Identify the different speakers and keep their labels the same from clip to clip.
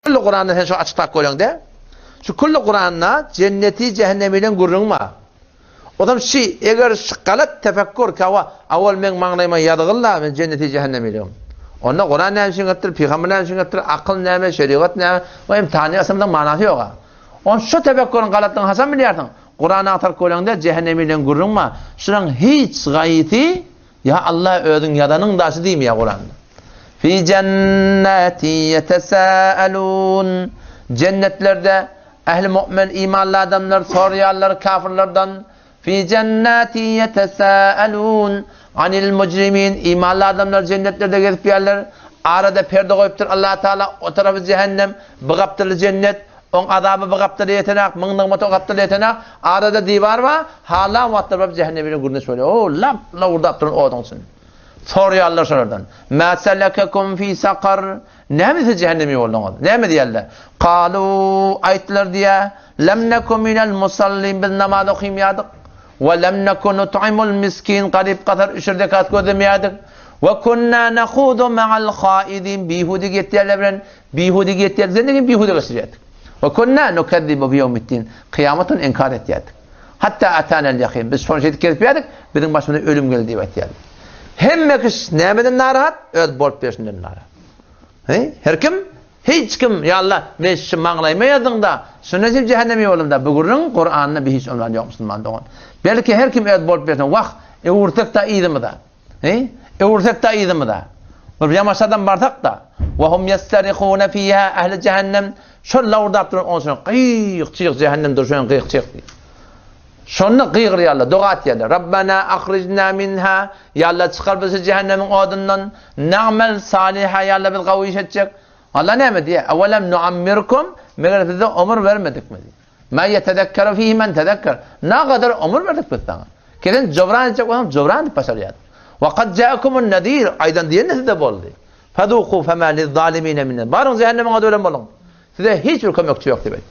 Speaker 1: Külli Kuranda sen şu açyk görende, şu külli Kuranda cenneti cehennemi bilen gürrüň bar. Ozam şi, eger şu galat tefekkür kawa, awal meň maňlaýyma ýazgyl-da, men cenneti cehennemi diýdim. Onda Kuran näme üçin gelipdir, pygamber näme üçin gelipdir, akyl näme, şerigat näme, o hem tany asyrdan manasy ýok. On şu tefekkürüň galatlygyny haçan bilýärsiň? Kurany agtaryp göreňde cehennemi bilen gürrüň bar. Şunuň hiç gaýsy Ýa Allah özüň ýazanyň daşy diýmeýär Kuranda. Fi jennati ýetesâelûn. Jennetlerde ähli mu'min imanly adamlar soraýarlar kafirlerden. Fi jennati ýetesâelûn anil mujrimin. Imanly adamlar jennetlerde gezip ýörler. Arada perde goýupdyr Allah Taala, o tarapy jehennem, bu gapdaly jennet. Oň azaby bu gapdala ýetenak, muň nygmaty o gapdala ýetenak. Arada diwar bar, halan wagtlar baryp jähennem bilen gürleşip bolýar. O, lap-lawurdap duran oduň içinde. Soraýarlar şolardan. Mä selekekum fi sakar? Näme siz jähenneme bolduňyz? Näme diýerler? Kalu, aýtdylar diýä, lem neku minel musallin, biz namaz okymýardyk. We lem neku nut'imul miskin, garyp-gasar üşür zekat gözlemeýärdik. We kunna nahudu ma'al haidin, bihude getýärler bilen Bihude getýärdik, zendigini bihude geçirýärdik. We kunna nukezzibu bi ýewmiddin. Kyýamat gününi inkar etýärdik. Hatta atanel ýakin. Biz şony şeýdip gezip ýärdik, biziň başymyza ölüm geldi diýip aýtýardy. Hemme kişi nämeden narahat? Öz bolup berşinden narahat. He? Her kim? Hiç kim, ýa Allah, men şu maňlaýyma ýazdyň-da, şundan sen jähenneme ýolum-da. Bu gürrüň Kuranda bir hiç ondan ýok musulman dogan. Belki her kim öz bolup berşinden, wah, öwürsek-de yzymyza. Heý, öwürsek-de yzymyza. Bir ýamaşadan barsak-da, we hum ýessarihune fiha ähli jähennem, şol lawurdap duran onsoň gyýyk-çyýyk jähennem durşan gyýyk-çyýyk diýip. Şonda gygyrýarlar, doga etýärler. Rabbana ahrijna minha, ýa Allah çykar bizi jähennemiň odundan, na'mel saliha, ýa Allah biz gawy iş etjek. Allah näme diýýär? Awelem nuammirkum, meger size ömür bermedikmi diýýär. Ma ýetezekkeru fihi men tezekker. Nagadar ömür berdik biz saňa. Ki sen jobran etjek bolsaň jobran edip başarýardyň. Wa kad ja'akumun nadir, aýdan diýen-de size boldy. Fezuku fema liz-zalimine min. Baryň jähennemiň ady bilen boluň. Size hiç bir kömekçi ýok diýip aýtdy.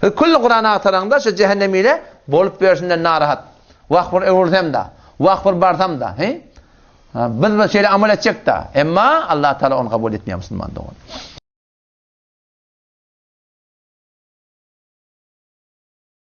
Speaker 1: Siz külli Kurany agtaraňda şu jähennem ile bolup ýörşünden narahat. Wah bir öwürsem-de, wah bir barsam-da, he? Biz bir şeýle amal etjek-de. Emma Allah Taala ony kabul etmeýär musulman dogan.